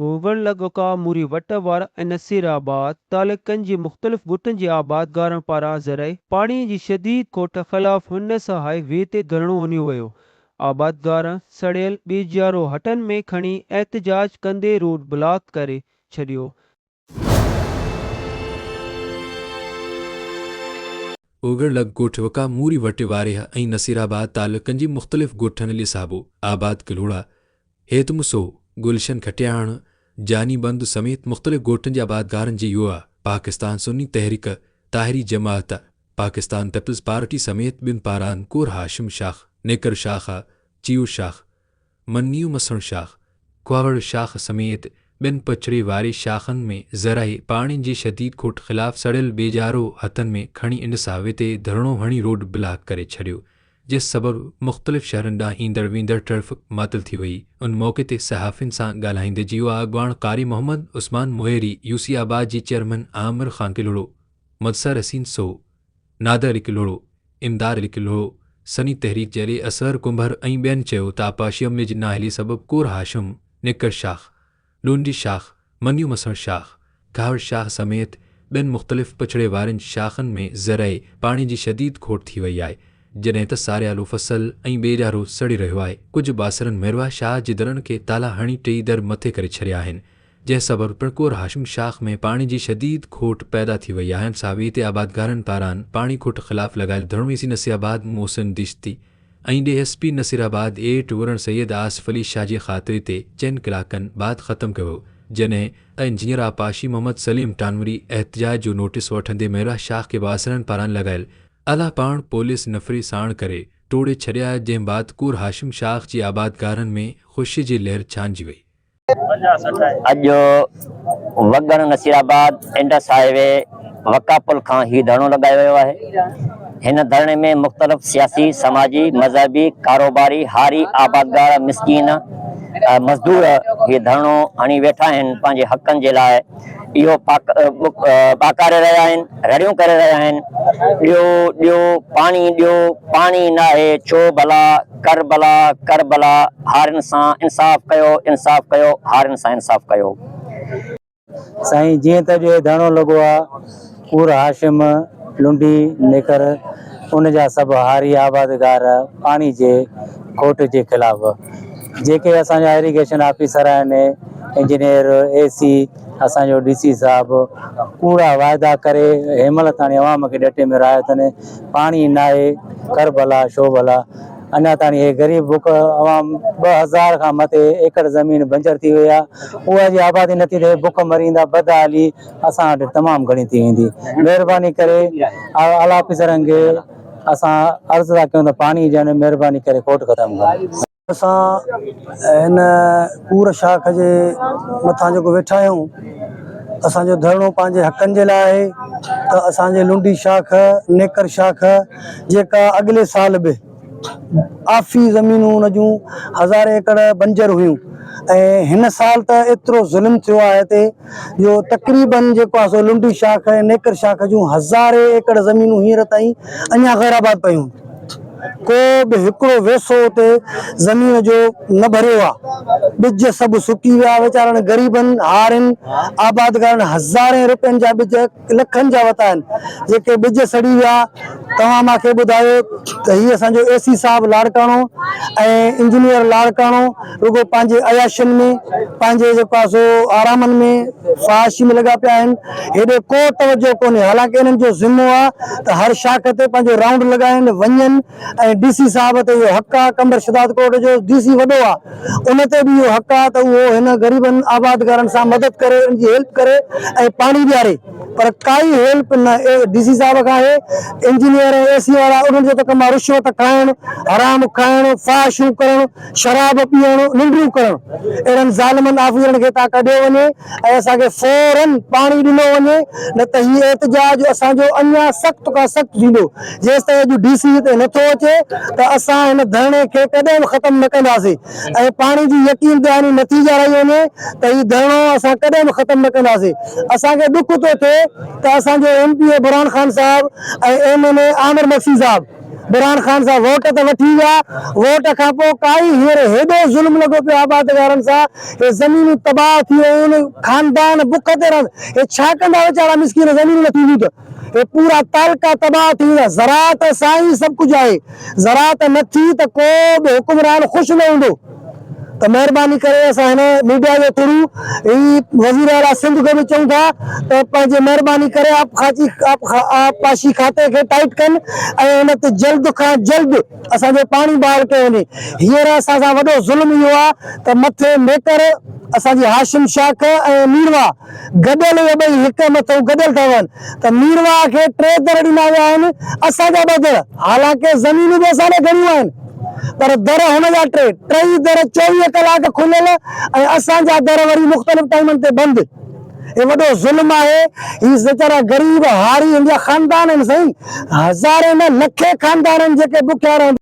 اوگڻ لڳ ڪا موري وٽ وارا ۽ نصير آباد تعلقن جي مختلف ڳوٺن جي آبادگارن پاران زرعي پاڻي جي شديد کوٽ خلاف هن هاء وي تي ڌرڻو هنيو ويو. آبادگارن سڙيل ٻيجارو هٽن ۾ کڻي احتجاج ڪندي روڊ بلاڪ ڪري ڇڏيو. اوگهڙ لڳ ڳوٺ وڪا موري وٽ واريهه ۽ نصير آباد تعلقن جي مختلف ڳوٺن لسابو آباد ڪلهوڙا، هيت مسو، گلشن کٽياڻ، جاني بند سميت مختلف ڳوٺن جي آبادگارن جي يووا پاڪستان سني تحريڪ، طاهري جماعت، پاڪستان پيپلز پارٽي سميت ٻين پاران ڪور هاشم شاخ، نيڪر شاخ، چيو شاخ، منيو مسڻ شاخ، کهاوڙ شاخ سميت ٻين پڇڙي واري شاخن ۾ زرعي پاڻي جي شديد کوٽ خلاف سڙيل ٻيجارو هٿن ۾ کڻي انڊس هاء وي تي ڌرڻو هڻي روڊ بلاڪ ڪري ڇڏيو. جنهن سبب مختلف شهرن ڏانهن ايندڙ ويندڙ ٽرئفڪ معطل ٿي وئي. ان موقعي تي صحافين سان ڳالهائيندي جي يو آء اڳواڻ قاري محمد عثمان مهيري، يو سي آباد جي چيئرمين عامر خان ڪلهوڙو، مدثر حسين سوهو، نادر علي ڪلهوڙو، امداد علي ڪلهوڙو، سني تحريڪ جي علي اصغر ڪنڀر ۽ ٻين چيو ته آبپاشي عملي جي نااهلي سبب ڪور هاشم، نڪر شاخ، لونڊي شاخ، منيو مسڻ شاخ، گهاوڙ شاخ سميت ٻين مختلف پڇڙي وارين شاخن ۾ زرعي پاڻي جي شديد کوٽ ٿي وئي آهي، جڏهن ته ساريالو فصل ۽ ٻيجارو سڙي رهيو آهي، ڪجهه بااثرن ميرواهه شاهه جي درن کي تالا هڻي ٽيئي در مٿي ڪري ڇڏيا آهن، جنهن سبب پڻ ڪور هاشم شاخ ۾ پاڻي جي شديد کوٽ پيدا ٿي وئي آهي، ساوي تي آبادگارن پاران پاڻي کوٽ خلاف لڳايل ڌرڻو اي سي Nasirabad Mohsin Dashti ۽ D S P Nasirabad eight ورڻ سيد آصف علي شاهه جي خاطري تي چئن ڪلاڪن بعد ختم ڪيو ويو، جڏهن ته انجنيئر آبپاشي محمد سليم ٽانوري احتجاج جو نوٽيس وٺندي ميرواهه شاخ کي بااثرن پاران لڳايل الا پاڻ پوليس نفري ساڻ ڪري ٽوڙي ڇڏيا، جنهن بعد ڪور هاشم شاخ جي آبادگارن ۾ خوشي جي لهر ڇانئجي وئي. اڄ وڳڻ نصيرآباد انڊس هاء وي وڪا پل کان هي ڌرڻو لڳايو ويو آهي. هن ڌرڻي ۾ مختلف سياسي، سماجي، مذهبي، ڪاروباري، هاري، آبادگار، مسڪين، مزدور هي ڌرڻو هڻي ويٺا آهن پنهنجي حقن جي لاء اهو ٻاڪاري رهيا آهن، رڙيون ڪري رهيا آهن، ڏيو ڏيو پاڻي ڏيو، پاڻي ناهي ڇو ڀلا، ڪربلا ڪربلا، هارين سان انصاف ڪيو انصاف ڪيو، هارين سان انصاف ڪيو. سائين جيئن ته اڄ هي ڌرڻو لڳو آ پور هاشم لنڊي نيڪر ان جا سڀ هاري آبادگار پاڻي جي کوٽ جي خلاف جيڪي اسان جا ايريگيشن آفيسر آهن انجنيئر اي سي اسان جو ڊي سي صاحب ڪوڙا واعدا ڪري هن مهل تاڻي عوام کي ڏٽي ۾ رهايو اٿن پاڻي ناهي ڪربلا شوبلا اڃا تاڻي هي غريب بک عوام 2000 کان مٿي ايڪڙ زمين بنجر ٿي وئي آهي اها جي آبادي نٿي ٿئي بک مري ايندا بدحالي اسان وٽ تمام گهڻي ٿي ويندي مهرباني ڪري اعليٰ آفيسرن کي اسان عرض ٿا ڪيون ته پاڻي ڏين مهرباني ڪري کوٽ ختم ڪن. اسان هن ڪور شاخ جي مٿان جيڪو ويٺا آهيون اسان جو ڌرڻو پنهنجي حقن جي لاء آهي ته اسان جي لنڊي شاخ نيڪر شاخ جيڪا اڳلي سال به آفي زمينون ان جون هزارين ايڪڙ بنجر هيون ۽ هن سال ته ايترو ظلم ٿيو آهي هتي جو تقريبن جيڪو آهي سو لنڊي شاخ ۽ نيڪر شاخ جون هزارين ايڪڙ زمينون هينئر تائين اڃا غير آباد پيون ڪو به هڪڙو ويسو اتي زمين جو نه ڀريو آ. ٻج سڀ سڪي ويا. ويچارن غريبن، هارين، آبادگارن هزارين روپين جا ٻج لکن جا وتا آهن. جيڪي ٻج سڙي ويا. توهان مان کي ٻڌايو ته هي اسان جو اي سي صاحب لاڙڪاڻو ۽ انجنيئر لاڙڪاڻو رڳو پنهنجي عياشين ۾ پنهنجي جيڪو آهي سو آرامن ۾ فحاشي ۾ لڳا پيا آهن. هيڏي ڪو توجه ڪونهي حالانڪه انهن جو ذمو آ ته هر شاخ تي پنهنجو رائونڊ لڳائين وڃن ۽ ڊي سي صاحب تي اهو حق آ قمبر شھداد ڪوٽ جو ڊي سي وڏو آ ان تي به اهو حق آ ته اهو هن غريبن آبادگارن سان مدد ڪري انهن جي هيلپ ڪري ۽ پاڻي ڏياري پر ڪائي هيلپ نه ڊي سي صاحب کان آهي انجنيئر ۽ اي سي وارا انهن جو ته ڪم آ رشوت کائڻ حرام کائڻ فحاشيون ڪرڻ شراب پيئڻ ننڊون ڪرڻ اهڙن ظالمن آفيسرن کي اتان ڪڍيو وڃي ۽ اسان کي فورن پاڻي ڏنو وڃي نه ته هي احتجاج اسان جو اڃا سخت کان سخت ٿيندو جيستائين اڄ ڊي سي هتي نٿو اچي ته اسان هن ڌرڻي کي ڪڏهن به ختم نه ڪنداسين ۽ پاڻي جي يقين دهاني نٿي ڏيارائي وڃي ته هي ڌرڻو اسان ڪڏهن به ختم نه ڪنداسين اسان کي ڏک ٿو ٿئي ته اسان جو M P A Burhan Khan صاحب ۽ M N A Amir Magsi صاحب. برهان خان سان ووٽ ته وٺي ويا، ووٽ کان پوء ڪائي هينئر هيڏو ظلم لڳو پيو آبادگارن سان، هي زمينون تباهه ٿي ويون آهن، خاندان بک تي رهن، هي ڇا ڪندا ويچارا مسڪين زمينون نه ٿينديون ته هي پورا تعلقا تباهه ٿي ويندا، زراعت سان ئي سڀ ڪجهه آهي، زراعت نه ٿي ته ڪو به حڪمران خوش نه هوندو. ته مهرباني ڪري اسان هن ميڊيا جي ٿرو هي وزير اعليٰ سنڌ کي به چئون ٿا ته پنهنجي مهرباني ڪري آبپاشي کاتي کي ٽائيٽ ڪن ۽ ان تي جلد کان جلد اسان جو پاڻي بحال ڪيو وڃي هينئر اسان سان وڏو ظلم اهو آهي ته مٿي ميڪر اسان جي هاشم شاخ ۽ ميرواهه گڏيل اهي ٻئي هڪ مٿو گڏيل ٿا وهن ته ميرواهه کي ٽي در ڏنا ويا آهن اسان جا ٻه در حالانڪه زمينون به اسان ڏي گهڻيون آهن پر در هن جا ٽي، ٽئي در 24 ڪلاڪ کليل ۽ اسان جا در وري مختلف ٽائيمن تي بند. هي وڏو ظلم آهي. هي ويچارا غريب هاري هن جا خاندان آهن سائين. هزارين نه لکين خاندان آهن جيڪي بکيا رهن.